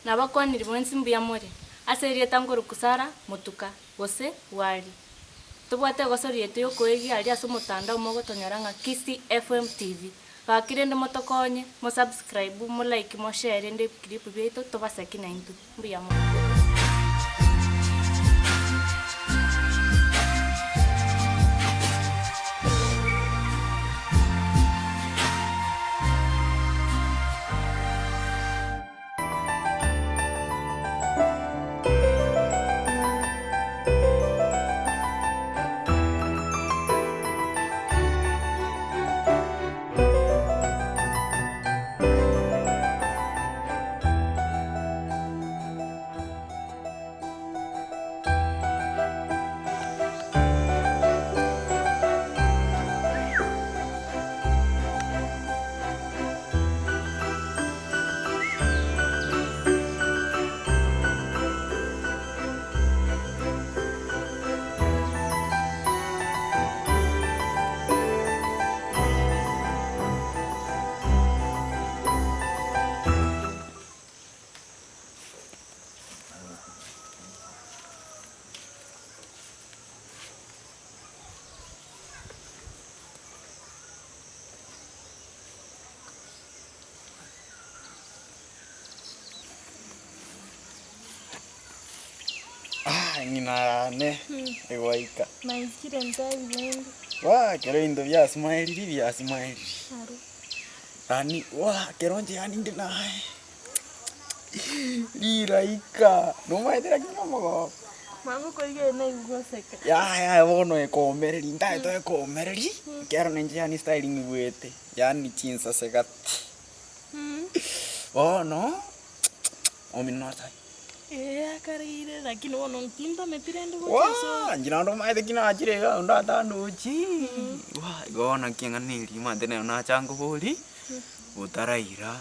Nabakwaniri bonsi mbuya more, ase erieta nkorokwa Sara motuka, gose Bwari. Tobwate egosori yaito y'okoegia aria ase omotandao mogotonyora ng'a Kisii FM TV. Gaki rende motokonye, mo subscribe, mo like, mo share rende ebiclip biaito tobaseki naintwe. Mbuya mono. Ah, ng'ina yane egoika. Naikire ntebi rende. Waa, kero ebinto biasimaeriri biasimaeriri. Aru. Yaani waa, kero inche yaani inde naye riraika, nomaete lakini omogoko. Mama okorigereria naigwe goseka. Yaya yaya bono ekomereri, ntagete ekomereri, ekero ninche yaani style ng'igwete, yaani chinsase gati. Bono, omino noro. Ee akareire lakini bono tintameti rende gocha ase ore. Waa! Inche naende omanyete ki nachire igaa onde atandochi, waa! Igo bono naki eng'ana eria omanyete nero nacha nkoborie, otaraira.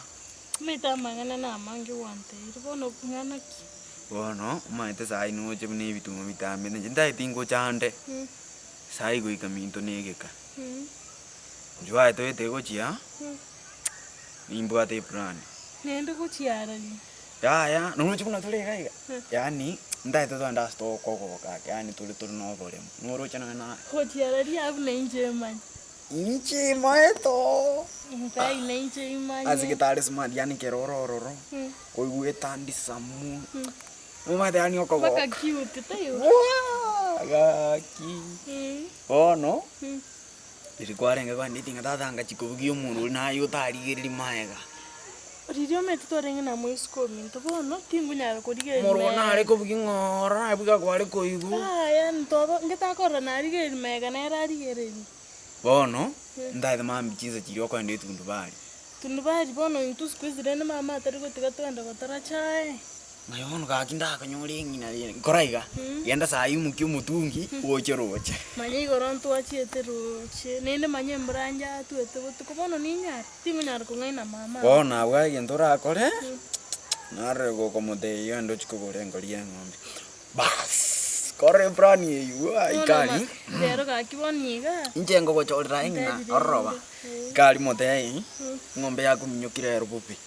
Omanyete amang'ana na amange gwantebirie, bono ng'ana ki? Bono, omanyete saii noche buna ebituma bitambete, inche ntagete ngochande, saii goika minto na egeka. Inchuo aye toete gochia, nimbwate eplan. Naende gochia arari? Yaya, noroche buna tore iga iga, yaani ntagete togende ase tokogoka ake, yaani tore tore na oboremo, noroche nonya naye. Gochia raria abwo na inche emanye. Inche emaete oo. Nkai na inche imanye. Ase getare smart yaani kere ore ororo, oigwete handsome, omanyete yaani okogoka. Mpaka cute taiyo? Waa! Gaki. Bono, riria kwarenge kogenda ng'a tata ngachia kobugia omorwori naye otarigereria maega. Riria omanyete twarenge na moisiko ominto bono tingonyara korigereria Omorwori maega. nare kobugia ng'a oro naye buga kware koigwa. Yaya ntoba ngetakorora narigereria maega nere arigereria. Bono, ntagete mambia chinsa chiria okoenda etundubari. Tundubari bono intwe siku hizi rende mama atari gotiga twende gotora chae. Ng'ai bono gaki ndakonyore eng'ina rende, nkora iga, genda saa hii omokia omotungi oche roche. Manya igoro ntwachiete roche, naende manya embura yatwete botuko bono ninyare, tingonyara kong'aina mama aba. Bono abwo egento orakore, narore gokomotebia ogende ochie kogora engori ya eng'ombe, baas, kore eplan eywo Bono ikari, ma rero gaki bono iga. Inche ngogochorera eng'ina Ntebirie ororoba, rende, ikari motebie, eng'ombe yakominyokire ero bobe.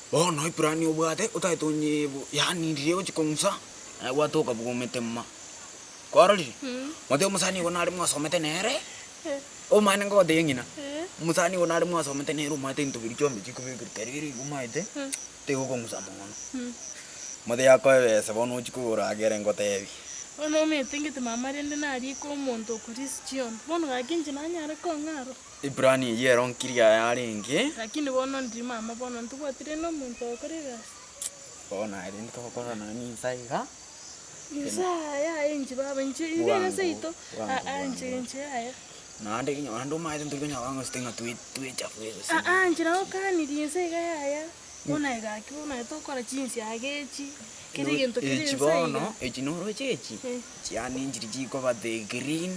Bono eplan obwate otagete onye yaani riria ogochia kong'usa, naye gwatoka bwomete mma. Kwarorire? Motebie omosani ogo nare mwasomete nere, omanyete ngogotebia ng'ina, omosani ogo nare mwasomete nere omanyete ebinto biria chiombe chikobekerwa kero ere iga omanyete, tegokong'usa mono. Motebie akoe ebesa bono ochie kogora agere ngotebie. Bono omanyete ngete mama rende narike omonto okorisia chiombe, bono gaki inche nanyare kong'a aro. Eplan eyio ero nkiria yarenge. Lakini bono ndiri mama bono ntobwati rende omonto ogokora egasi. Bono aye rende togokora nonya na inse iga. Inse aya inche baba inche iga Bwango, seito bwango, aa inche bwango. inche yaya. Naende naende omanyete ntori konyara kong'usete ng'a twe twechafue gose. Aa inche nagokanirie inse iga yaya, bono aye gaki bono aye tokora chinsiaga echi, kera egento kere Echi inse iga. bono, echi noroche echi, Eh. chiani nchiria chikoba the green.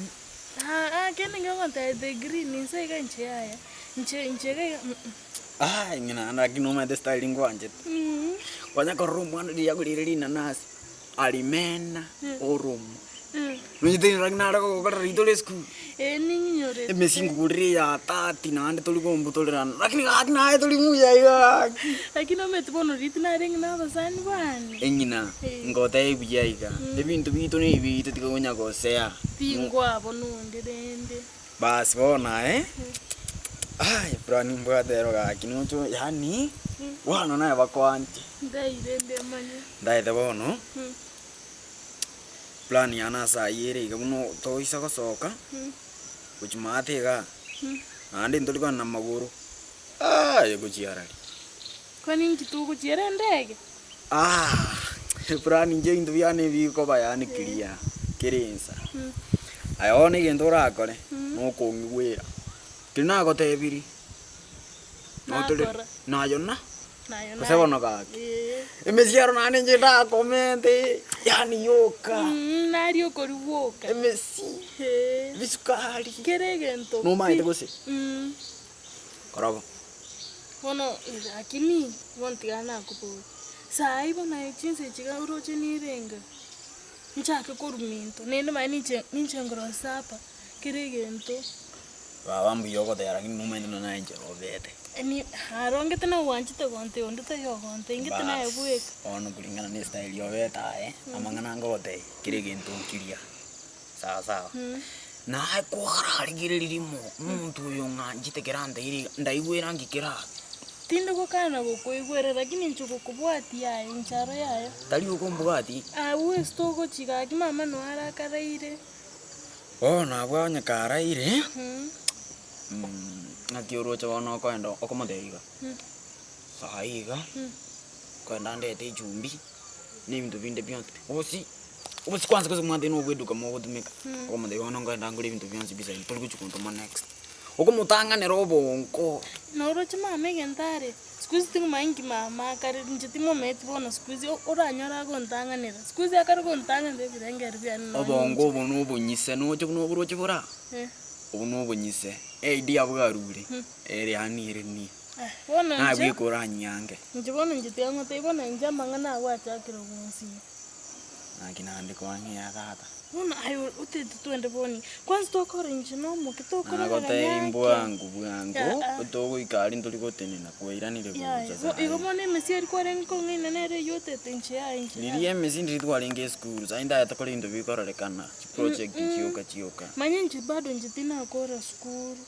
Aa kende ngegontebia the green inse iga inche yaya, inche inche iga iga. Aye ng'ina lakini nomanyete style ngwanchete. Kwanya korora omwana riria agorire rinanasi, arimena, oroma. Nonyete lakini nare gogokorera riria tore esukuru. Ee ning'inyorete. Emesi nkogorere eya tati naende tori kombutorerana, lakini gaki naye tori muya iga gaki. Lakini omanyete bono riria tinarenge na abasani bane. Eng'ina, ngotebie buya iga, ebinto biaito na ebiaito tiga konya gosea. Tingwabo nonde rende. Basi bono aye, aye plan mbwate ero gaki noche yaani, bono naye bakoanche. Ndaire ndemanye. Ndaete bono. Plan yane ase ayio ere iga buna toisa gosoka, gochia maate igaa, naende ntori kogenda na magoro, aye gochia arari. Kwani inki togochiera endege? Plan inche ebinto biane ebikoba yaani clear, kera ensa. Aye bono egento orakore, nokong'igwera, keri nagotebirie, notore Nakora. naye na. Nayo Gose bono gaki. Ee. Emesiaro naende inche ndakomente, yaani yoka. Naria okorigwoka. Emesi, Ee. ebisukari. Kera egento pi. Nomaete gose? Kora bo. Bono lakini bono tiga nakoboria, saii bono aye chinsa echi iga oroche nirenga, nchake korwa minto, naende manye ninche ninche nkorosia apa, kera egento. Baba mbuya ogoteba lakini nomanyete buna naye inche obete. Ni arongete na gwanchete gontebia onde taiyo ogontebia ingete naye Baas, bweka. bono kulingana na estyle obete aye, amang'ana ngogotebia, kera egento nkiria, sawa sawa. Naye kwararigereria rimo, omonto oyo ng'anchete kera anteire iga, ndaigwera nki kera abe. Tindi gokana gokoigwera lakini inche gokobwatia yaye incharo yaye. Tari okombwatia. Abwo ase togochia gaki mama noe arakaraire. Bono abwo onye karaire, ng'aki oroche bono okoenda okomotebia iga, saii iga, nkoenda ndete echumbi, na ebinto binde bionsi pi, obosie, obosie kwanza gose mwateba na obwa eduka mogotumeka, okomotebia bono nkoenda ngore ebinto bionsi pi saii tori gochia kontoma next. Okomotang'anera obonko. Noroche mama egento are, siku hizi tingomanya inki mama akare, inche timomanyeti bono siku hizi oranyore agontang'anera, siku hizi akare gontang'anera ebirengeri biane nonya Obongo inche. obo na obonyise noche buna oboroche bore aa, obo na obonyise, eidea bwarure, ere yaani ere niya. Bono Naye inche, bweka oranyiange. inche bono inche tiga ngotebie bono inche amang'ana ago achakire gonsinya. Naki naende kwang'ea tata. Bono aye otete twende boni, kwanza tokora inche na omoke tokora Nagotebia ganyake. mbwango bwango, Aa. togoika aria ntori gotenena kwairanire Yaya, gocha bo igo saii. bono emesi eria kwarenge kong'aina nere eywo otete inche yaya inche Riria yaya. emesi ndiri twarenge esukuru, saii ntagete kore ebinto bikororekana, chiproject chioka chioka. Manya inche bado inche tinakora sukuru.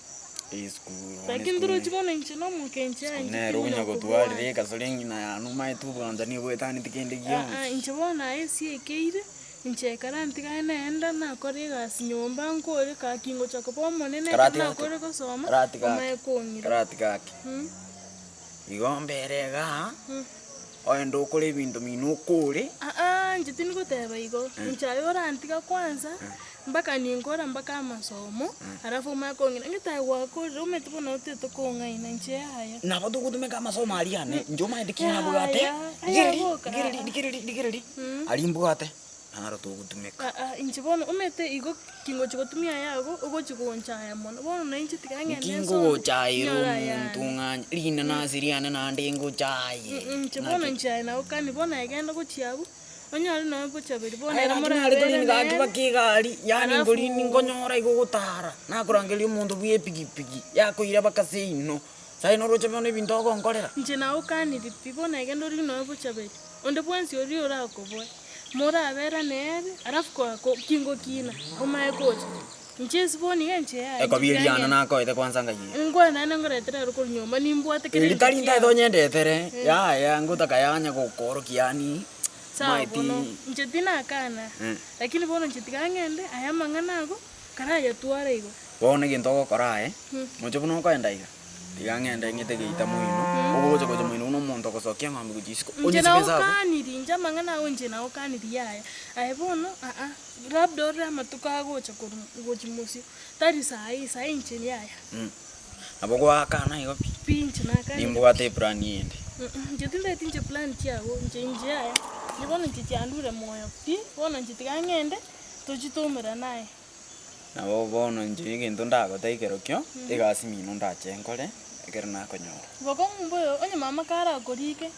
Esukuru, bono Lakini esukuru torochi ne- bono inche na omoke inche yaya esukuru inche nere tinkonya okonya gotwarera kobwata. ekasore eng'ina yane omanyete obwanchani bwetaneti kende Aa gionsi. inche bono aye esiekeire. Inche ekero ntigane naenda nakora egasi nyomba nkore gaki ngocha koba omonene ekero Karati gake. nakore gosoma, Karati gake. omaye kong'ira. Karati gake. Igo mbere igaa, oende okore ebinto mino okore. Aa inche tindi goteba igo, inche aye orantiga kwanza, mpaka ninkora mpaka amasomo, alafu omaye kong'ira, ng'etae gwakorire omanyete bono otete kong'aina inche yaya. Nabo togotumeka amasomo aria ane, inche omanyete ki nabwate, Yaya, aya rigereria, boka rigereria, aa. rigereria, rigereria, aria mbwate. Naro togotumeka. Aa, inche bono omanyete igo kingochia gotumia aya ago, ogochia gonchaya mono, bono na inche tiga ng'ende Nki nsome, ngogochaera nyore aya omonto ane. ng'anye, rinene ase riane naende ngochaye. Inche bono Naki? inche aye nagokani, bono aye genda gochia abwo, onyore nonya bochaberi bono Aye ere gaki nare morabere korini gaki nere, baka egari, yaani alafu nkorini nkonyora igo ogotara, nakorangeria omonto bwa epikipiki, yakoira baka seino, sai noroche bono ebinto ogonkorera. Inche nagokaniri pi, bono aye genda origie nonya bochaberi, onde bwensi oria orakoboe. Morabera nere, alafu koa ko kingokina, omaye gocha. Inche esiboni iga inche yaya, inche Ekobia tiga riane ngende. nakoete kwanza ngayie. Nkwane naende nkoretere aro korwa nyomba, nimbwate kera Eri egento tari ntaete kiao. onyendetere, yaya ngotaka yanya gokorokia yaani Sawa maeti. bono, inche tinakana, lakini bono inche tiga ng'ende, aya amang'ana ago, karayatware igo. Bono egento ogokora aye, moche buna okoenda iga. Tiga ng'ende ng'ete geita moino, ogocha gocha moino buna omonto ogosokia eng'ombe gochia isiko, Inche onyisibe inse abwo. nagokaniri, inche amang'ana ao inche nagokaniri yaya, aye bono aa, labda orore amatuko agocha korwa gochia mosio, tari saii, saii inche yaya. Nabo goakana igo pi. Pi inche nakanire pi. Nimbwate eplan ende. Inche tintageti inche plan chiago, inche inche yaya, inche bono inche chiandure moyo pi, bono inche tiga ng'ende, tochie toumerane aye. Nabo bono inche egento ndagotebie kerokio, egasi mino ndache nkore, ekero nakonyora. Bokong'u mboyo, onye mama karakorike,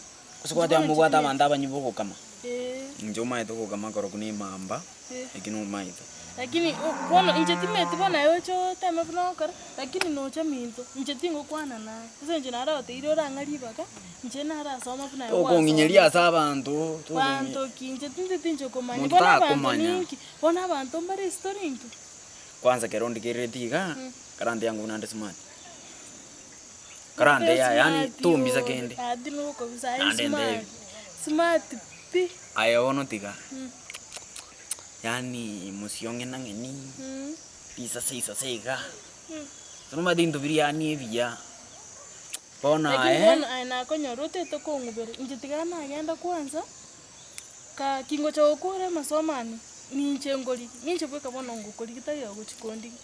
Ase gwateba bono mobwate inche abanto abanyi bogokama, Eh. inche omanyete ogokama korokwa na emamba, Eh. eki nomaete. Lakini bono inche timanyeti bono aye oche oteme buna ogokora, lakini nocha minto, inche tingokwana naye, ase eng'encho naroteire orang'a ribaga, inche narasoma buna aye Tokong'inyeria gwasomire. ase abanto, tokong'i Banto ki inche tinteti inche komanya, Monto bono abanto takomanya. ninki, bono abanto mbare ase tore intwe. Kwanza ekero ondigerereti igaa, karante yango buna nde smart. Karante yaya yaani tombisa kende. Ati nokobisa aye Naende smart, ntebi. smart pi. Aye bono tiga, yaani mosiong'e nang'eni, risase isase iga, nomanyete ebinto biria yaani ebiya, bono Lakini aye. bono aye nakonyora otete kong'ubera, inche tiga nagenda kwanza, gaki ngocha gokora amasomo ane, ninche nkorigia, ninche bweka bono ngokorigia tari ogochia kondigia,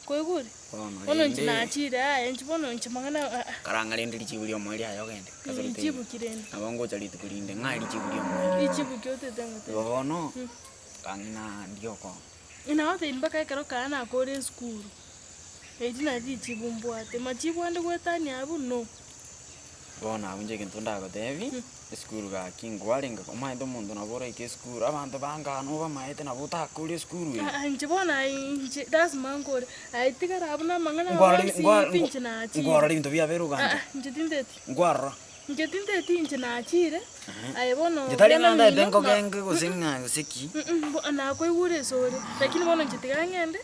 kwaigure? Bono Bono inche rende. nachire yaya inche bono inche mang'ana aa. Karang'a rende richibu riomoerio aye ogende, ase Richibu roteiyo. ki rende? Nabo ngocha rituko rinde, ng'ae richibu riomoerio. Richibu ki otete ngotebie? Igo bono, kang'ina ndioko. Nagotebi mpaka ekero kaa nakore esukuru, eri nari richibu mbwate, machibu ande goetania abwo no. Bono abwo inche egento ndagotebi, esukuru gaki nkwarenge omanyete omonto nabo oraike esukuru, abanto bange aa nobamaete nabo otakore esukuru eye. Aa inche bono aye inche lasima nkore, aye tigara abwo na amang'ana Nkwarora onsi nkwa pi inche nachire. nkwarora ebinto biabeire ogancha? Aa inche tinteti. Nkwarora. Inche tinteti inche nachire, aye bono Inche tari genda ng'a ntaete mino na nkogenge gose ng'a gose ki. Nakoigure esore, lakini bono inche tiga ng'ende,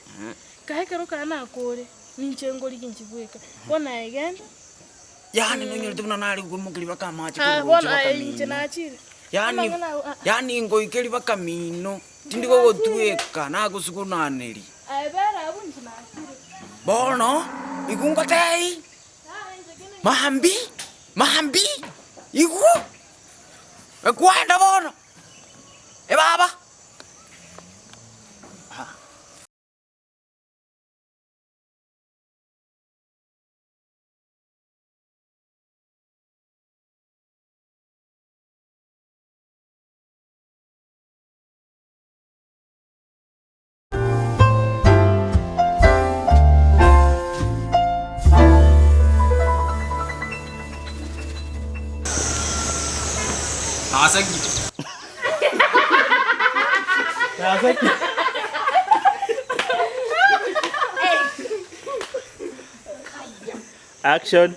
kae ekero kaa nakore, ninche nkorigia inche bweka, bono aye genda. Yaani nonyorete buna nare koimokeria mpaka amache Ah, korwa bono roche mpaka aye inche mino. nachire. Yaani Amang'ana ao, ah, ah. yaani ngoikeria mpaka mino, tindi gogotweka nagosugunaneria. Aye bera abwo inche nachire. Bono, igo ngotebie, Ah, inche kende maambia, maambia, igwo, ekwaenda bono, ebaba. Action.